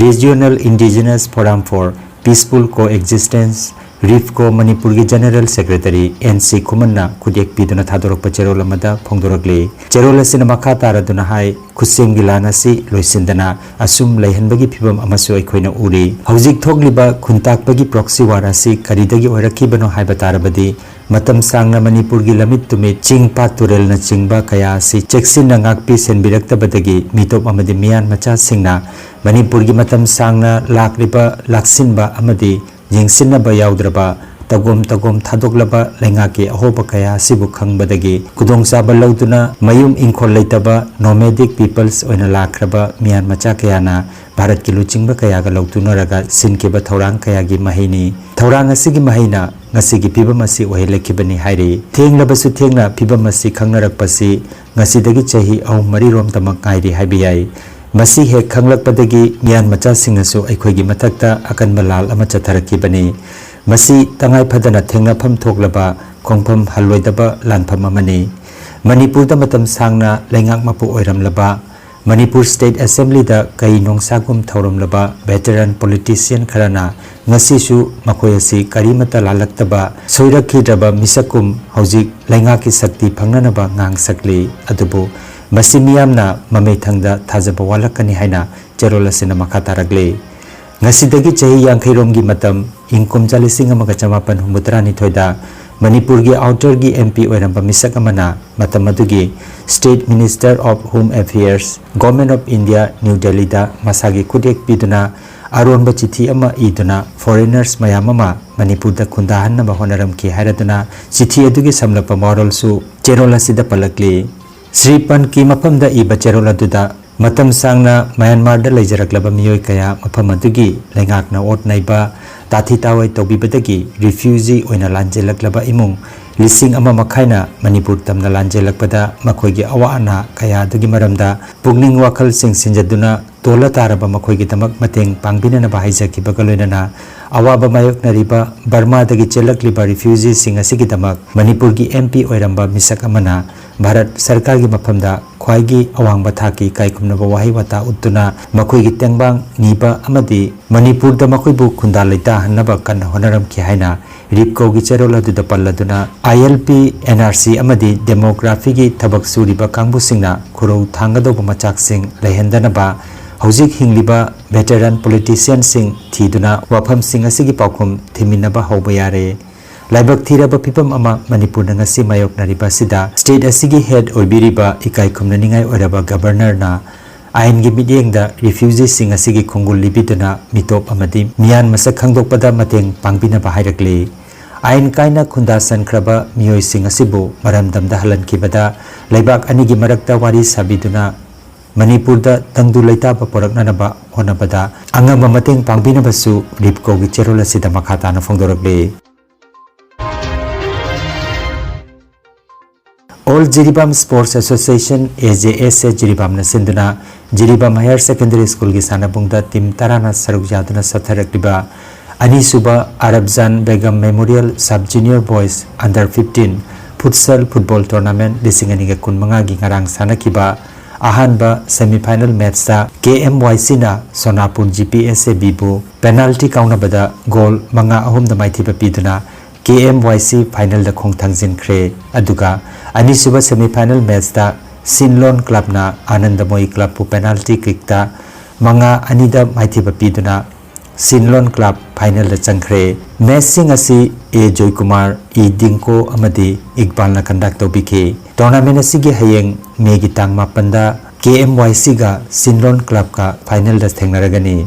Regional Indigenous Forum for Peaceful Coexistence, ꯔꯤꯐꯀꯣ, ꯃꯅꯤꯄꯨꯔꯒꯤ General Secretary ꯑꯦꯟ ꯁꯤ ꯈꯨꯃꯟꯅ ꯈꯨꯗꯦꯛ ꯄꯤꯗꯨꯅ ꯊꯥꯗꯣꯔꯛꯄ ꯆꯦꯔꯣꯜ ꯑꯃꯗ ꯐꯣꯡꯗꯣꯔꯛꯂꯤ꯫ ꯆꯦꯔꯣꯜ ꯑꯁꯤꯅ ꯃꯈꯥ ꯇꯥꯔꯗꯨꯅ ꯍꯥꯏ, ꯈꯨꯠꯁꯦꯝꯒꯤ ꯂꯥꯟ ꯑꯁꯤ ꯂꯣꯏꯁꯤꯟꯗꯅ ꯑꯁꯨꯝ ꯂꯩꯍꯟꯕꯒꯤ ꯐꯤꯚꯝ ꯑꯃꯁꯨ ꯑꯩꯈꯣꯏꯅ ꯎꯔꯤ꯫ ꯍꯧꯖꯤꯛ ꯊꯣꯛꯂꯤꯕ ꯈꯨꯟꯇꯥꯛꯄꯒꯤ proxy war ꯑꯁꯤ ꯀꯔꯤꯗꯒꯤ ꯑꯣꯏꯔꯛꯈꯤꯕꯅꯣ ꯍꯥꯏꯕ ꯇꯥꯔꯕꯗꯤ, ꯃꯇꯝ ꯁꯥꯡꯅ ꯃꯅꯤꯄꯨꯔꯒꯤ ꯂꯝꯃꯤꯠ ꯇꯨꯃꯤꯠ, ꯆꯤꯡ, ꯄꯥꯠ, ꯇꯨꯔꯦꯜꯅꯆꯤꯡꯕ ꯀꯌꯥ ꯑꯁꯤ ꯆꯦꯛꯁꯤꯟꯅ ꯉꯥꯛꯄꯤ ꯁꯦꯟꯕꯤꯔꯛꯇꯕꯗꯒꯤ ꯃꯤꯇꯣꯞ ꯑꯃꯗꯤ ꯃꯤꯌꯥꯟ ꯃꯆꯥꯁꯤꯡꯅ ꯃꯅꯤꯄꯨꯔꯒꯤ ꯃꯇꯝ ꯁꯥꯡꯅ ꯂꯥꯛꯂꯤꯕ, ꯂꯥꯛꯁꯤꯟꯕ ꯑꯃꯗꯤ ꯌꯦꯡꯁꯤꯟꯅꯕ ꯌꯥꯎꯗ꯭ꯔꯕ ꯇꯒꯣꯝ ꯇꯒꯣꯝ ꯊꯥꯗꯣꯛꯂꯕ ꯂꯩꯉꯥꯛꯀꯤ ꯑꯍꯣꯕ ꯀꯌꯥ ꯑꯁꯤꯕꯨ ꯈꯪꯕꯗꯒꯤ ꯈꯨꯗꯣꯡꯆꯥꯕ ꯂꯧꯗꯨꯅ ꯃꯌꯨꯝ ꯏꯪꯈꯣꯜ ꯂꯩꯇꯕ nomadic peoples ꯑꯣꯏꯅ ꯂꯥꯛꯈ꯭ꯔꯕ ꯃꯤꯌꯥꯟ ꯃꯆꯥ ꯀꯌꯥꯅ ꯚꯥꯔꯠꯀꯤ ꯂꯨꯆꯤꯡꯕ ꯀꯌꯥꯒ ꯂꯧꯇꯨꯅꯔꯒ ꯁꯤꯟꯈꯤꯕ ꯊꯧꯔꯥꯡ ꯀꯌꯥꯒꯤ ꯃꯍꯩꯅꯤ꯫ ꯊꯧꯔꯥꯡ ꯑꯁꯤꯒꯤ ꯃꯍꯩꯅ ꯉꯁꯤꯒꯤ ꯐꯤꯕꯝ ꯑꯁꯤ ꯑꯣꯏꯍꯜꯂꯛꯈꯤꯕꯅꯤ ꯍꯥꯏꯔꯤ꯫ ꯊꯦꯡꯂꯕꯁꯨ ꯊꯦꯡꯅ ꯐꯤꯕꯝ ꯑꯁꯤ ꯈꯪꯅꯔꯛꯄꯁꯤ ꯉꯁꯤꯗꯒꯤ ꯆꯍꯤ ꯑꯍꯨꯝ ꯃꯔꯤꯔꯣꯝꯇꯃꯛ ꯉꯥꯏꯔꯤ ꯍꯥꯏꯕ ꯌꯥꯏ꯫ ꯃꯁꯤ ꯍꯦꯛ ꯈꯪꯂꯛꯄꯗꯒꯤ ꯃꯤꯌꯥꯟ ꯃꯆꯥꯁꯤꯡꯅꯁꯨ ꯑꯩꯈꯣꯏꯒꯤ ꯃꯊꯛꯇ ꯑꯀꯟꯕ ꯂꯥꯜ ꯑꯃ ꯆꯠꯊꯔꯛꯈꯤꯕꯅꯤ꯫ ꯃꯁꯤ ꯇꯉꯥꯏ ꯐꯗꯅ ꯊꯦꯡꯅꯐꯝ ꯊꯣꯛꯂꯕ ꯈꯣꯡꯐꯝ ꯍꯜꯂꯣꯏꯗꯕ ꯂꯥꯟꯐꯝ ꯑꯃꯅꯤ꯫ ꯃꯅꯤꯄꯨꯔꯗ ꯃꯇꯝ ꯁꯥꯡꯅ ꯂꯩꯉꯥꯛ ꯃꯄꯨ ꯑꯣꯏꯔꯝꯂꯕ, ꯃꯅꯤꯄꯨꯔ ꯁ꯭ꯇꯦꯠ ꯑꯦꯁꯦꯝꯕ꯭ꯂꯤꯗ ꯀꯩ ꯅꯣꯡꯁꯥꯒꯨꯝ ꯊꯧꯔꯝꯂꯕ ꯚꯦꯇꯔꯟ ꯄꯣꯂꯤꯇꯤꯁꯤꯌꯟ ꯈꯔꯅ ꯉꯁꯤꯁꯨ ꯃꯈꯣꯏ ꯑꯁꯤ ꯀꯔꯤꯃꯠꯇ ꯂꯥꯜꯂꯛꯇꯕ, ꯁꯣꯏꯔꯛꯈꯤꯗ꯭ꯔꯕ ꯃꯤꯁꯛꯀꯨꯝ ꯍꯧꯖꯤꯛ ꯂꯩꯉꯥꯛꯀꯤ ꯁꯛꯇꯤ ꯐꯪꯅꯅꯕ ꯉꯥꯡꯁꯛꯂꯤ꯫ ꯑꯗꯨꯕꯨ ꯃꯁꯤ ꯃꯤꯌꯥꯝꯅ ꯃꯃꯩ ꯊꯪꯗ ꯊꯥꯖꯕ ꯋꯥꯠꯂꯛꯀꯅꯤ ꯍꯥꯏꯅ ꯆꯦꯔꯣꯜ ꯑꯁꯤꯅ ꯃꯈꯥ ꯇꯥꯔꯛꯂꯤ꯫ ꯉꯁꯤꯗꯒꯤ ꯆꯍꯤ ꯌꯥꯡꯈꯩ ꯔꯣꯝꯒꯤ ꯃꯇꯝ, ꯏꯪ ꯀꯨꯝꯖꯥ ꯂꯤꯁꯤꯡ ꯑꯃꯒ ꯆꯃꯥꯄꯟ ꯍꯨꯝꯐꯨꯇꯔꯥꯅꯤꯊꯣꯏꯗ ꯃꯅꯤꯄꯨꯔꯒꯤ ꯑꯥꯎꯇꯔꯒꯤ ꯑꯦꯝ ꯄꯤ ꯑꯣꯏꯔꯝꯕ ꯃꯤꯁꯛ ꯑꯃꯅ ꯃꯇꯝ ꯑꯗꯨꯒꯤ State Minister of Home Affairs, Government of India, New Delhiꯗ ꯃꯁꯥꯒꯤ ꯈꯨꯠꯌꯦꯛ ꯄꯤꯗꯨꯅ ꯑꯔꯣꯟꯕ ꯆꯤꯊꯤ ꯑꯃ ꯏꯗꯨꯅ ꯐꯣꯔꯦꯅꯔꯁ ꯃꯌꯥꯝ ꯑꯃ ꯃꯅꯤꯄꯨꯔꯗ ꯈꯨꯟꯗꯥꯍꯟꯅꯕ ꯍꯣꯠꯅꯔꯝꯈꯤ ꯍꯥꯏꯔꯗꯨꯅ ꯆꯤꯊꯤ ꯑꯗꯨꯒꯤ ꯁꯝꯂꯞꯄ ꯋꯥꯔꯣꯜꯁꯨ ꯆꯦꯔꯣꯜ ꯑꯁꯤꯗ ꯄꯜꯂꯛꯂꯤ꯫ ꯁ꯭ꯔꯤ ꯄꯟꯀꯤ ꯃꯐꯝꯗ ꯏꯕ ꯆꯦꯔꯣꯜ ꯑꯗꯨꯗ ꯃꯇꯝ ꯁꯥꯡꯅ ꯃ꯭ꯌꯥꯟꯃꯥꯔꯗ ꯂꯩꯖꯔꯛꯂꯕ ꯃꯤꯑꯣꯏ ꯀꯌꯥ ꯃꯐꯝ ꯑꯗꯨꯒꯤ ꯂꯩꯉꯥꯛꯅ ꯑꯣꯠ ꯅꯩꯕ, ꯇꯥꯊꯤ ꯇꯥꯑꯣꯏ ꯇꯧꯕꯤꯕꯗꯒꯤ ꯔꯤꯐ꯭ꯌꯨꯖꯤ ꯑꯣꯏꯅ ꯂꯥꯟꯖꯦꯜꯂꯛꯂꯕ ꯏꯃꯨꯡ ꯂꯤꯁꯤꯡ ꯑꯃ ꯃꯈꯥꯏꯅ ꯃꯅꯤꯄꯨꯔ ꯇꯝꯅ ꯂꯥꯟꯖꯦꯜꯂꯛꯄꯗ ꯃꯈꯣꯏꯒꯤ ꯑꯋꯥ ꯑꯅꯥ ꯀꯌꯥ ꯑꯗꯨꯒꯤ ꯃꯔꯝꯗ ꯄꯨꯛꯅꯤꯡ ꯋꯥꯈꯜ ꯆꯤꯡꯁꯤꯟꯖꯗꯨꯅ ꯇꯣꯜꯂ ꯇꯥꯔꯕ ꯃꯈꯣꯏꯒꯤꯗꯃꯛ ꯃꯇꯦꯡ ꯄꯥꯡꯕꯤꯅꯅꯕ ꯍꯥꯏꯖꯈꯤꯕꯒ ꯂꯣꯏꯅꯅ ꯑꯋꯥꯕ ꯃꯥꯌꯣꯛꯅꯔꯤꯕ ꯕꯔꯃꯥꯗꯒꯤ ꯆꯦꯜꯂꯛꯂꯤꯕ ꯔꯤꯐ꯭ꯌꯨꯖꯤꯁꯤꯡ ꯑꯁꯤꯒꯤꯗꯃꯛ ꯃꯅꯤꯄꯨꯔꯒꯤ ꯑꯦꯝ ꯄꯤ ꯑꯣꯏꯔꯝꯕ ꯃꯤꯁꯛ ꯑꯃꯅ ꯚꯥꯔꯠ ꯁꯔꯀꯥꯔꯒꯤ ꯃꯐꯝꯗ ꯈ꯭ꯋꯥꯏꯒꯤ ꯑꯋꯥꯡꯕ ꯊꯥꯛꯀꯤ ꯏꯀꯥꯏ ꯈꯨꯝꯅꯕ ꯋꯥꯍꯩ ꯋꯥꯇꯥ ꯎꯠꯇꯨꯅ ꯃꯈꯣꯏꯒꯤ ꯇꯦꯡꯕꯥꯡ ꯅꯤꯕ ꯑꯃꯗꯤ ꯃꯅꯤꯄꯨꯔꯗ ꯃꯈꯣꯏꯕꯨ ꯈꯨꯟꯗꯥ ꯂꯩꯇꯥꯍꯟꯅꯕ ꯀꯟꯅ ꯍꯣꯠꯅꯔꯝꯈꯤ ꯍꯥꯏꯅ ꯔꯤꯞꯀꯣꯒꯤ ꯆꯦꯔꯣꯜ ꯑꯗꯨꯗ ꯄꯜꯂꯗꯨꯅ, I L P, N R C ꯑꯃꯗꯤ ꯗꯦꯃꯣꯒ꯭ꯔꯥꯐꯤꯒꯤ ꯊꯕꯛ ꯁꯨꯔꯤꯕ ꯀꯥꯡꯕꯨꯁꯤꯡꯅ ꯈꯨꯔꯧ ꯊꯥꯡꯒꯗꯧꯕ ꯃꯆꯥꯛꯁꯤꯡ ꯂꯩꯍꯟꯗꯅꯕ ꯍꯧꯖꯤꯛ ꯍꯤꯡꯂꯤꯕ ꯚꯦꯇꯔꯟ ꯄꯣꯂꯤꯇꯤꯁꯤꯌꯟꯁꯤꯡ ꯊꯤꯗꯨꯅ ꯋꯥꯐꯝꯁꯤꯡ ꯑꯁꯤꯒꯤ ꯄꯥꯎꯈꯨꯝ ꯊꯤꯃꯤꯟꯅꯕ ꯍꯧꯕ ꯌꯥꯔꯦ꯫ ꯂꯥꯏꯕꯛ ꯊꯤꯔꯕ ꯐꯤꯚꯝ ꯑꯃ ꯃꯅꯤꯄꯨꯔꯅ ꯉꯁꯤ ꯃꯥꯌꯣꯛꯅꯔꯤꯕ ꯑꯁꯤꯗ ꯁ꯭ꯇꯦꯠ ꯑꯁꯤꯒꯤ ꯍꯦꯗ ꯑꯣꯏꯕꯤꯔꯤꯕ ꯏꯀꯥꯏ ꯈꯨꯝꯅꯅꯤꯡꯉꯥꯏ ꯑꯣꯏꯔꯕ ꯒꯕꯔꯅꯔꯅ ꯑꯥꯏꯟꯒꯤ ꯃꯤꯠꯌꯦꯡꯗ ꯔꯤꯐ꯭ꯌꯨꯖꯤꯁꯤꯡ ꯑꯁꯤꯒꯤ ꯈꯣꯡꯒꯨꯜ ꯂꯤꯕꯤꯗꯨꯅ ꯃꯤꯇꯣꯞ ꯑꯃꯗꯤ ꯃꯤꯌꯥꯟ ꯃꯁꯛ ꯈꯪꯗꯣꯛꯄꯗ ꯃꯇꯦꯡ ꯄꯥꯡꯕꯤꯅꯕ ꯍꯥꯏꯔꯛꯂꯤ꯫ ꯑꯥꯏꯟ ꯀꯥꯏꯅ ꯈꯨꯟꯗꯥꯁꯟꯈ꯭ꯔꯕ ꯃꯤꯑꯣꯏꯁꯤꯡ ꯑꯁꯤꯕꯨ ꯃꯔꯝꯗꯝꯗ ꯍꯜꯍꯟꯈꯤꯕꯗ ꯂꯩꯕꯥꯛ ꯑꯅꯤꯒꯤ ꯃꯔꯛꯇ ꯋꯥꯔꯤ ꯁꯥꯕꯤꯗꯨꯅ ꯃꯅꯤꯄꯨꯔꯗ ꯇꯪꯗꯨ ꯂꯩꯇꯥꯕ ꯄꯨꯔꯛꯅꯅꯕ ꯍꯣꯠꯅꯕꯗ ꯑꯉꯝꯕ ꯃꯇꯦꯡ ꯄꯥꯡꯕꯤꯅꯕꯁꯨ ꯔꯤꯞꯀꯣꯒꯤ ꯆꯦꯔꯣꯜ ꯑꯁꯤꯗ ꯃꯈꯥ ꯇꯥꯅ ꯐꯣꯡꯗꯣꯔꯛꯂꯤ꯫ All Jiribam Sports Association, A J S A, ꯖꯤꯔꯤꯕꯥꯝꯅ ꯁꯤꯟꯗꯨꯅ ꯖꯤꯔꯤꯕꯥꯝ ꯍꯥꯌꯔ ꯁꯦꯀꯦꯟꯗꯔꯤ ꯁ꯭ꯀꯨꯜꯒꯤ ꯁꯥꯟꯅꯕꯨꯡꯗ ꯇꯤꯝ ꯇꯔꯥꯅ ꯁꯔꯨꯛ ꯌꯥꯗꯨꯅ ꯆꯠꯊꯔꯛꯂꯤꯕ ꯑꯅꯤꯁꯨꯕ Arbajan Begum memorial sub junior boys under fifteen Futsal Football Tournament ꯂꯤꯁꯤꯡ ꯑꯅꯤꯒ ꯀꯨꯟꯃꯉꯥꯒꯤ ꯉꯔꯥꯡ ꯁꯥꯟꯅꯈꯤꯕ ꯑꯍꯥꯟꯕ semi final matchꯇ K M Y Cꯅ ꯁꯣꯅꯥꯄꯨꯔ G P S A Bꯕꯨ penalty ꯀꯥꯎꯅꯕꯗ goal ꯃꯉꯥ ꯑꯍꯨꯝꯗ ꯃꯥꯏꯊꯤꯕ ꯄꯤꯗꯨꯅ K M Y C finalꯗ ꯈꯣꯡ ꯊꯥꯡꯖꯤꯟꯈ꯭ꯔꯦ꯫ ꯑꯗꯨꯒ ꯑꯅꯤꯁꯨꯕ semi final matchꯇ ꯁꯤꯟꯂꯣꯟ Clubꯅ ꯑꯥꯅꯟꯗꯃꯣꯏ Clubꯄꯨ penalty kickꯇ ꯃꯉꯥ ꯑꯅꯤꯗ ꯃꯥꯏꯊꯤꯕ ꯄꯤꯗꯨꯅ ꯁꯤꯟꯂꯣꯟ Club finalꯗ ꯆꯪꯈ꯭ꯔꯦ꯫ Matchꯁꯤꯡ ꯑꯁꯤ A ꯖꯣꯏꯀꯨꯃꯥꯔ, E ꯗꯤꯡꯀꯣ ꯑꯃꯗꯤ ꯏꯛꯕꯥꯜꯅ conduct ꯇꯧꯕꯤꯈꯤ꯫ Tournament ꯑꯁꯤꯒꯤ ꯍꯌꯦꯡ Mayꯒꯤ ꯇꯥꯡ ꯃꯥꯄꯟꯗ K M Y Cꯒ ꯁꯤꯟꯂꯣꯟ Clubꯀ finalꯗ ꯊꯦꯡꯅꯔꯒꯅꯤ꯫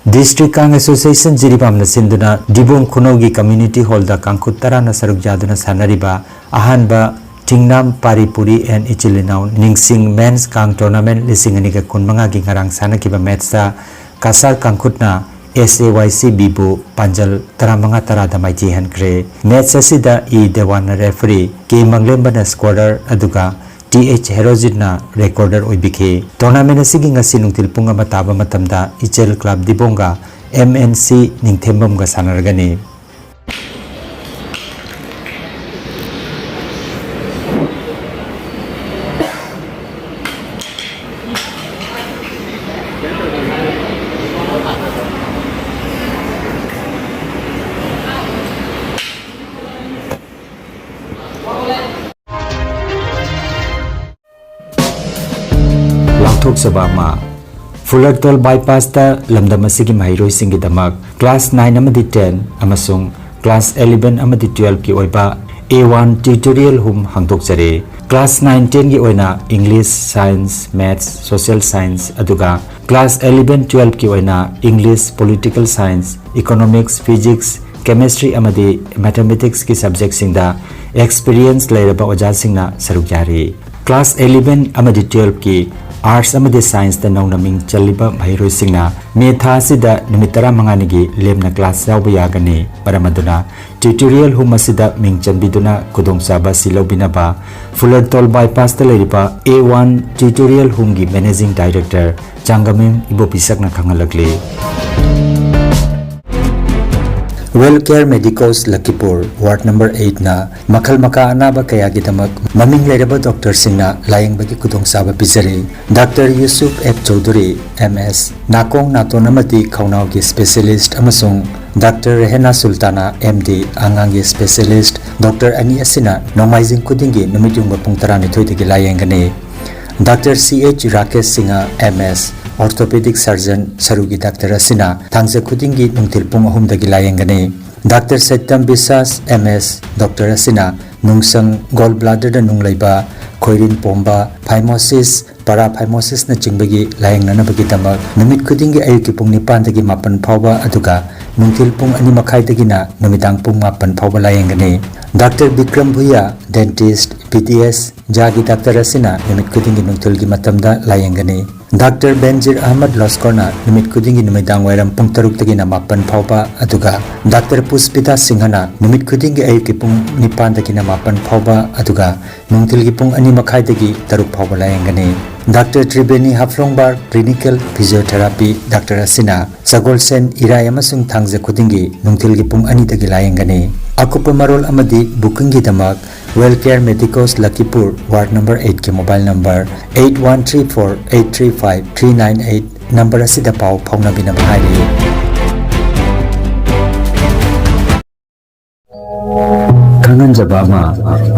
District Kang Association ꯖꯤꯔꯤꯕꯥꯝꯅ ꯁꯤꯟꯗꯨꯅ ꯗꯤꯕꯣꯡ ꯈꯨꯅꯧꯒꯤ community hallꯗ ꯀꯥꯡꯈꯨꯠ ꯇꯔꯥꯅ ꯁꯔꯨꯛ ꯌꯥꯗꯨꯅ ꯁꯥꯟꯅꯔꯤꯕ ꯑꯍꯥꯟꯕ ꯊꯤꯡꯅꯥꯝ ꯄꯥꯔꯤ ꯄꯨꯔꯤ and ꯏꯆꯤꯜ ꯏꯅꯥꯎ ꯅꯤꯡꯁꯤꯡ Men's Kang Tournament ꯂꯤꯁꯤꯡ ꯑꯅꯤꯒ ꯀꯨꯟꯃꯉꯥꯒꯤ ꯉꯔꯥꯡ ꯁꯥꯟꯅꯈꯤꯕ matchꯇ Cachar ꯀꯥꯡꯈꯨꯠꯅ S A Y C Bꯕꯨ ꯄꯥꯟꯖꯜ ꯇꯔꯥꯃꯉꯥ ꯇꯔꯥꯗ ꯃꯥꯏꯊꯤꯍꯟꯈ꯭ꯔꯦ꯫ Match ꯑꯁꯤꯗ E ꯗꯦꯋꯥꯟꯅ referee, K ꯃꯪꯂꯦꯝꯕꯅ scorer, ꯑꯗꯨꯒ T H ꯍꯦꯔꯣꯖꯤꯠꯅ recorder ꯑꯣꯏꯕꯤꯈꯤ꯫ Tournament ꯑꯁꯤꯒꯤ ꯉꯁꯤ ꯅꯨꯡꯊꯤꯜ ꯄꯨꯡ ꯑꯃ ꯇꯥꯕ ꯃꯇꯝꯗ ꯏꯆꯦꯜ Club ꯗꯤꯕꯣꯡꯒ M N C ꯅꯤꯡꯊꯦꯝꯕꯝꯒ ꯁꯥꯟꯅꯔꯒꯅꯤ꯫ ꯂꯥꯎꯊꯣꯛꯆꯕ ꯑꯃ꯫ ꯐꯨꯂꯔꯇꯣꯜ Bypassꯇ ꯂꯝꯗꯝ ꯑꯁꯤꯒꯤ ꯃꯍꯩꯔꯣꯏꯁꯤꯡꯒꯤꯗꯃꯛ class nine ꯑꯃꯗꯤ ten ꯑꯃꯁꯨꯡ class eleven ꯑꯃꯗꯤ twelveꯀꯤ ꯑꯣꯏꯕ A one tutorial room ꯍꯥꯡꯗꯣꯛꯆꯔꯤ꯫ Class nine tenꯒꯤ ꯑꯣꯏꯅ English, Science, Maths, Social Science, ꯑꯗꯨꯒ class eleven twelveꯀꯤ ꯑꯣꯏꯅ English, Political Science, Economics, Physics, Chemistry ꯑꯃꯗꯤ Mathematicsꯀꯤ subjectꯁꯤꯡꯗ experience ꯂꯩꯔꯕ ꯑꯣꯖꯥꯁꯤꯡꯅ ꯁꯔꯨꯛ ꯌꯥꯔꯤ꯫ Class eleven ꯑꯃꯗꯤ twelveꯀꯤ Arts ꯑꯃꯗꯤ Scienceꯇ ꯅꯧꯅ ꯃꯤꯡ ꯆꯜꯂꯤꯕ ꯃꯍꯩꯔꯣꯏꯁꯤꯡꯅ May ꯊꯥ ꯑꯁꯤꯗ ꯅꯨꯃꯤꯠ ꯇꯔꯥꯃꯉꯥꯅꯤꯒꯤ ꯂꯦꯝꯅ class ꯌꯥꯎꯕ ꯌꯥꯒꯅꯤ꯫ ꯃꯔꯝ ꯑꯗꯨꯅ tutorial room ꯑꯁꯤꯗ ꯃꯤꯡ ꯆꯟꯕꯤꯗꯨꯅ ꯈꯨꯗꯣꯡꯆꯥꯕ ꯑꯁꯤ ꯂꯧꯕꯤꯅꯕ ꯐꯨꯂꯔꯇꯣꯜ Bypassꯇ ꯂꯩꯔꯤꯕ A one tutorial roomꯒꯤ Managing Director ꯆꯥꯡꯒꯃꯌꯨꯝ ꯏꯕꯣꯄꯤꯁꯛꯅ ꯈꯪꯍꯜꯂꯛꯂꯤ꯫ Well Care Medicos Lakhipur, Ward Number eight ꯅ ꯃꯈꯜ ꯃꯈꯥ ꯑꯅꯥꯕ ꯀꯌꯥꯒꯤꯗꯃꯛ ꯃꯃꯤꯡ ꯂꯩꯔꯕ ꯗꯣꯛꯇꯔꯁꯤꯡꯅ ꯂꯥꯌꯦꯡꯕꯒꯤ ꯈꯨꯗꯣꯡꯆꯥꯕ ꯄꯤꯖꯔꯤ꯫ Doctor Yusuf F Chaudhuri, M ꯑꯦꯁ, ꯅꯥꯀꯣꯡ, ꯅꯥꯇꯣꯟ ꯑꯃꯗꯤ ꯈꯧꯅꯥꯎꯒꯤ ꯁ꯭ꯄꯦꯁꯤꯌꯦꯂꯤꯁ꯭ꯠ ꯑꯃꯁꯨꯡ ꯗꯥꯛꯇꯔ ꯔꯦꯍꯦꯅꯥ ꯁꯨꯜꯇꯥꯅꯥ, ꯑꯦꯝ ꯗꯤ, ꯑꯉꯥꯡꯒꯤ ꯁ꯭ꯄꯦꯁꯤꯌꯦꯂꯤꯁ꯭ꯠ, ꯗꯣꯛꯇꯔ ꯑꯅꯤ ꯑꯁꯤꯅ ꯅꯣꯡꯃꯥꯏꯖꯤꯡ ꯈꯨꯗꯤꯡꯒꯤ ꯅꯨꯃꯤꯠ ꯌꯨꯡꯕ ꯄꯨꯡ ꯇꯔꯥꯅꯤꯊꯣꯏꯗꯒꯤ ꯂꯥꯌꯦꯡꯒꯅꯤ꯫ ꯗꯥꯛꯇꯔ ꯁꯤ ꯑꯩꯆ ꯔꯥꯀꯦꯁ ꯁꯤꯡꯍ, ꯑꯦꯝ ꯑꯦꯁ, ꯑꯣꯔꯊꯣꯄꯦꯗꯤꯛ ꯁꯔꯖꯟ, ꯁꯔꯨꯒꯤ ꯗꯥꯛꯇꯔ ꯑꯁꯤꯅ ꯊꯥꯡꯖ ꯈꯨꯗꯤꯡꯒꯤ ꯅꯨꯡꯊꯤꯜ ꯄꯨꯡ ꯑꯍꯨꯝꯗꯒꯤ ꯂꯥꯌꯦꯡꯒꯅꯤ꯫ ꯗꯥꯛꯇꯔ ꯁꯩꯇꯝ ꯕꯤꯁ꯭ꯋꯥꯁ, ꯑꯦꯝ ꯑꯦꯁ, ꯗꯣꯛꯇꯔ ꯑꯁꯤꯅ ꯅꯨꯡꯁꯪ, ꯒꯣꯜ ꯕ꯭ꯂꯥꯗꯔꯗ ꯅꯨꯡ ꯂꯩꯕ, ꯈꯣꯏꯔꯤꯟ ꯄꯣꯝꯕ, ꯐꯥꯏꯃꯣꯁꯤꯁ, ꯄꯔꯥꯐꯥꯏꯃꯣꯁꯤꯁꯅꯆꯤꯡꯕꯒꯤ ꯂꯥꯌꯦꯡꯅꯅꯕꯒꯤꯗꯃꯛ ꯅꯨꯃꯤꯠ ꯈꯨꯗꯤꯡꯒꯤ ꯑꯌꯨꯛꯀꯤ ꯄꯨꯡ ꯅꯤꯄꯥꯟꯗꯒꯤ ꯃꯥꯄꯟ ꯐꯥꯎꯕ, ꯑꯗꯨꯒ ꯅꯨꯡꯊꯤꯜ ꯄꯨꯡ ꯑꯅꯤ ꯃꯈꯥꯏꯗꯒꯤꯅ ꯅꯨꯃꯤꯗꯥꯡ ꯄꯨꯡ ꯃꯥꯄꯟ ꯐꯥꯎꯕ ꯂꯥꯌꯦꯡꯒꯅꯤ꯫ Doctor Bikram Bhuyan, dentist, B D S, ꯖꯥꯒꯤ ꯗꯥꯛꯇꯔ ꯑꯁꯤꯅ ꯅꯨꯃꯤꯠ ꯈꯨꯗꯤꯡꯒꯤ ꯅꯨꯡꯊꯤꯜꯒꯤ ꯃꯇꯝꯗ ꯂꯥꯌꯦꯡꯒꯅꯤ꯫ ꯗꯥꯛꯇꯔ ꯕꯦꯟꯖꯤꯔ ꯑꯍꯃꯗ ꯂꯣꯁꯀꯣꯔꯅ ꯅꯨꯃꯤꯠ ꯈꯨꯗꯤꯡꯒꯤ ꯅꯨꯃꯤꯗꯥꯡ ꯋꯥꯏꯔꯝ ꯄꯨꯡ ꯇꯔꯨꯛꯇꯒꯤꯅ ꯃꯥꯄꯟ ꯐꯥꯎꯕ, ꯑꯗꯨꯒ ꯗꯥꯛꯇꯔ ꯄꯨꯁꯄꯤꯇꯥ ꯁꯤꯡꯍꯅ ꯅꯨꯃꯤꯠ ꯈꯨꯗꯤꯡꯒꯤ ꯑꯌꯨꯛꯀꯤ ꯄꯨꯡ ꯅꯤꯄꯥꯟꯗꯒꯤꯅ ꯃꯥꯄꯟ ꯐꯥꯎꯕ, ꯑꯗꯨꯒ ꯅꯨꯡꯊꯤꯜꯒꯤ ꯄꯨꯡ ꯑꯅꯤ ꯃꯈꯥꯏꯗꯒꯤ ꯇꯔꯨꯛ ꯐꯥꯎꯕ ꯂꯥꯌꯦꯡꯒꯅꯤ꯫ Doctor Triveni ꯍꯥꯐ꯭ꯂꯣꯡꯕꯥꯔ, clinical physiotherapy doctor ꯑꯁꯤꯅ ꯁꯒꯣꯜꯁꯦꯟ, ꯏꯔꯥꯏ ꯑꯃꯁꯨꯡ ꯊꯥꯡꯖ ꯈꯨꯗꯤꯡꯒꯤ ꯅꯨꯡꯊꯤꯜꯒꯤ ꯄꯨꯡ ꯑꯅꯤꯗꯒꯤ ꯂꯥꯌꯦꯡꯒꯅꯤ꯫ ꯑꯀꯨꯞꯄ ꯃꯔꯣꯜ ꯑꯃꯗꯤ ꯕꯨꯀꯤꯡꯒꯤꯗꯃꯛ Well Care Medicos Lakhipur, Ward Number eight ꯀꯤ mobile number eight one three four eight three five three nine eight number ꯑꯁꯤꯗ ꯄꯥꯎ ꯐꯥꯎꯅꯕꯤꯅꯕ ꯍꯥꯏꯔꯤ꯫ ꯈꯪꯍꯟꯖꯕ ꯑꯃ,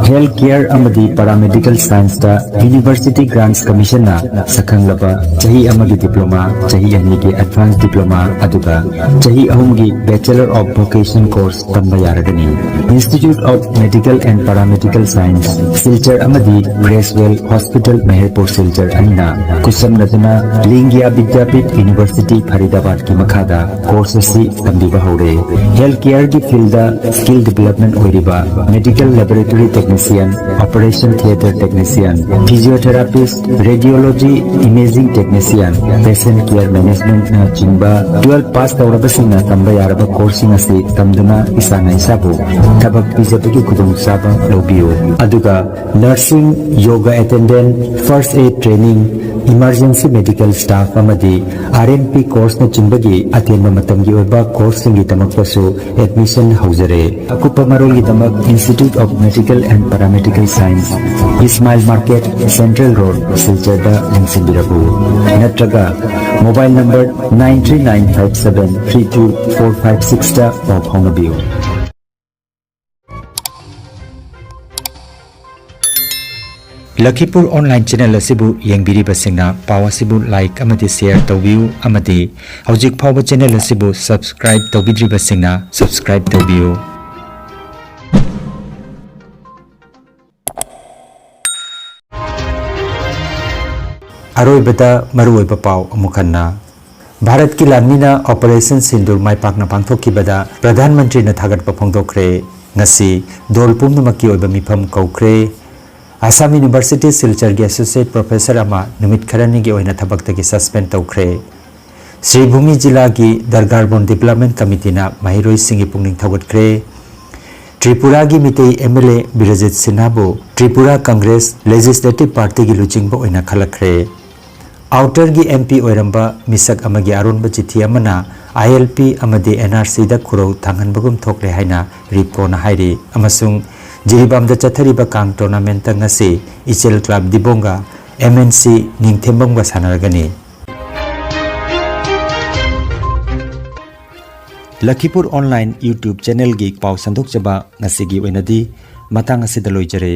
ꯍꯦꯜꯊ ꯀꯦꯌꯔ ꯑꯃꯗꯤ ꯄꯦꯔꯥꯃꯦꯗꯤꯀꯦꯜ ꯁꯥꯏꯟꯁꯇ ꯌꯨꯅꯤꯚꯔꯁꯤꯇꯤ ꯒ꯭ꯔꯥꯟꯠꯁ ꯀꯃꯤꯁꯟꯅ ꯁꯛꯈꯪꯂꯕ ꯆꯍꯤ ꯑꯃꯒꯤ ꯗꯤꯄ꯭ꯂꯣꯃꯥ, ꯆꯍꯤ ꯑꯅꯤꯒꯤ ꯑꯦꯗꯚꯥꯟꯁ ꯗꯤꯄ꯭ꯂꯣꯃꯥ, ꯑꯗꯨꯒ ꯆꯍꯤ ꯑꯍꯨꯝꯒꯤ ꯕꯦꯆꯦꯂꯔ ꯑꯣꯐ ꯚꯣꯀꯦꯁꯅꯦꯜ ꯀꯣꯔꯁ ꯇꯝꯕ ꯌꯥꯔꯒꯅꯤ꯫ Institute of Medical and Paramedical Science, Silchar ꯑꯃꯗꯤ ꯒ꯭ꯔꯦꯁꯋꯦꯜ ꯍꯣꯁꯄꯤꯇꯥꯜ ꯃꯦꯍꯔꯄꯨꯔ ꯁꯤꯜꯆꯔ ꯑꯅꯤꯅ ꯈꯨꯠꯁꯝꯅꯗꯨꯅ ꯂꯤꯡꯒꯤꯌꯥ ꯕꯤꯗ꯭ꯌꯥꯄꯤꯊ ꯌꯨꯅꯤꯚꯔꯁꯤꯇꯤ ꯐꯔꯤꯗꯥꯕꯥꯗꯀꯤ ꯃꯈꯥꯗ ꯀꯣꯔꯁ ꯑꯁꯤ ꯇꯝꯕꯤꯕ ꯍꯧꯔꯦ꯫ ꯍꯦꯜꯊ ꯀꯦꯌꯔꯒꯤ ꯐꯤꯜꯗ ꯁ꯭ꯀꯤꯜ ꯗꯤꯚꯦꯂꯞꯃꯦꯟꯠ ꯑꯣꯏꯔꯤꯕ medical laboratory technician, operation theatre technician, physiotherapist, radiology imaging technician, patient care ꯃꯦꯅꯦꯖꯃꯦꯟꯠꯅꯆꯤꯡꯕ ꯇꯨꯋꯦꯜꯐ ꯄꯥꯁ ꯇꯧꯔꯕꯁꯤꯡꯅ ꯇꯝꯕ ꯌꯥꯔꯕ ꯀꯣꯔꯁꯁꯤꯡ ꯑꯁꯤ ꯇꯝꯗꯨꯅ ꯏꯁꯥꯅ ꯏꯁꯥꯕꯨ ꯊꯕꯛ ꯄꯤꯖꯕꯒꯤ ꯈꯨꯗꯣꯡꯆꯥꯕ ꯂꯧꯕꯤꯌꯨ꯫ ꯑꯗꯨꯒ ꯅꯔꯁꯤꯡ, ꯌꯣꯒꯥ ꯑꯦꯇꯦꯟꯗꯦꯟꯠ, ꯐꯥꯔꯁ꯭ꯠ ꯑꯦꯗ ꯇ꯭ꯔꯦꯅꯤꯡ, Emergency medical staff ꯑꯃꯗꯤ R N P course ꯅꯆꯤꯡꯕꯒꯤ ꯑꯇꯦꯟꯕ ꯃꯇꯝꯒꯤ ꯑꯣꯏꯕ course ꯁꯤꯡꯒꯤꯗꯃꯛꯇꯁꯨ admission ꯍꯧꯖꯔꯦ꯫ ꯑꯀꯨꯞꯄ ꯃꯔꯣꯜꯒꯤꯗꯃꯛ Institute of Medical and Paramedical Science, Ismail Market, Central Road, ꯁꯤꯜꯆꯔꯗ ꯂꯦꯡꯁꯤꯟꯕꯤꯔꯛꯎ꯫ ꯅꯠꯇ꯭ꯔꯒ mobile number nine three nine five seven three two four five six ꯇ ꯄꯥꯎ ꯐꯥꯎꯅꯕꯤꯌꯨ꯫ ꯂꯈꯤꯄꯨꯔ online channel ꯑꯁꯤꯕꯨ ꯌꯦꯡꯕꯤꯔꯤꯕꯁꯤꯡꯅ ꯄꯥꯎ ꯑꯁꯤꯕꯨ like ꯑꯃꯗꯤ share ꯇꯧꯕꯤꯌꯨ ꯑꯃꯗꯤ ꯍꯧꯖꯤꯛ ꯐꯥꯎꯕ channel ꯑꯁꯤꯕꯨ subscribe ꯇꯧꯕꯤꯗ꯭ꯔꯤꯕꯁꯤꯡꯅ subscribe ꯇꯧꯕꯤꯌꯨ꯫ ꯑꯔꯣꯏꯕꯗ ꯃꯔꯨꯑꯣꯏꯕ ꯄꯥꯎ ꯑꯃꯨꯛ ꯍꯟꯅ꯫ ꯚꯥꯔꯠꯀꯤ ꯂꯥꯟꯃꯤꯅ Operation Sindoor ꯃꯥꯏ ꯄꯥꯛꯅ ꯄꯥꯡꯊꯣꯛꯈꯤꯕꯗ ꯄ꯭ꯔꯙꯥꯟ ꯃꯟꯇ꯭ꯔꯤꯅ ꯊꯥꯒꯠꯄ ꯐꯣꯡꯗꯣꯛꯈ꯭ꯔꯦ꯫ ꯉꯁꯤ ꯗꯣꯜ ꯄꯨꯝꯅꯃꯛꯀꯤ ꯑꯣꯏꯕ ꯃꯤꯐꯝ ꯀꯧꯈ꯭ꯔꯦ꯫ ꯑꯁꯥꯝ University ꯁꯤꯜꯆꯔꯒꯤ associate professor ꯑꯃ ꯅꯨꯃꯤꯠ ꯈꯔꯅꯤꯒꯤ ꯑꯣꯏꯅ ꯊꯕꯛꯇꯒꯤ suspend ꯇꯧꯈ꯭ꯔꯦ꯫ ꯁ꯭ꯔꯤꯚꯨꯃꯤ ꯖꯤꯂꯥꯒꯤ ꯗꯔꯒꯥꯔꯕꯣꯟ Development Committeeꯅ ꯃꯍꯩꯔꯣꯏꯁꯤꯡꯒꯤ ꯄꯨꯛꯅꯤꯡ ꯊꯧꯒꯠꯈ꯭ꯔꯦ꯫ ꯇ꯭ꯔꯤꯄꯨꯔꯥꯒꯤ ꯃꯤꯇꯩ M L A ꯕꯤꯔꯖꯤꯠ ꯁꯤꯟꯍꯥꯕꯨ ꯇ꯭ꯔꯤꯄꯨꯔꯥ Congress Legislative Partyꯒꯤ ꯂꯨꯆꯤꯡꯕ ꯑꯣꯏꯅ ꯈꯜꯂꯛꯈ꯭ꯔꯦ꯫ ꯑꯥꯎꯇꯔꯒꯤ M P ꯑꯣꯏꯔꯝꯕ ꯃꯤꯁꯛ ꯑꯃꯒꯤ ꯑꯔꯣꯟꯕ ꯆꯤꯊꯤ ꯑꯃꯅ I L P ꯑꯃꯗꯤ N R Cꯗ ꯈꯨꯔꯧ ꯊꯥꯡꯍꯟꯕꯒꯨꯝ ꯊꯣꯛꯂꯦ ꯍꯥꯏꯅ ꯔꯤꯞꯀꯣꯅ ꯍꯥꯏꯔꯤ꯫ ꯑꯃꯁꯨꯡ ꯖꯤꯔꯤꯕꯥꯝꯗ ꯆꯠꯊꯔꯤꯕ ꯀꯥꯡ tournamentꯇ ꯉꯁꯤ ꯏꯆꯦꯜ club ꯗꯤꯕꯣꯡꯒ M N C ꯅꯤꯡꯊꯦꯝꯕꯝꯒ ꯁꯥꯟꯅꯔꯒꯅꯤ꯫ ꯂꯈꯤꯄꯨꯔ online YouTube channelꯒꯤ ꯄꯥꯎ ꯁꯟꯗꯣꯛꯆꯕ ꯉꯁꯤꯒꯤ ꯑꯣꯏꯅꯗꯤ ꯃꯇꯥꯡ ꯑꯁꯤꯗ ꯂꯣꯏꯖꯔꯦ꯫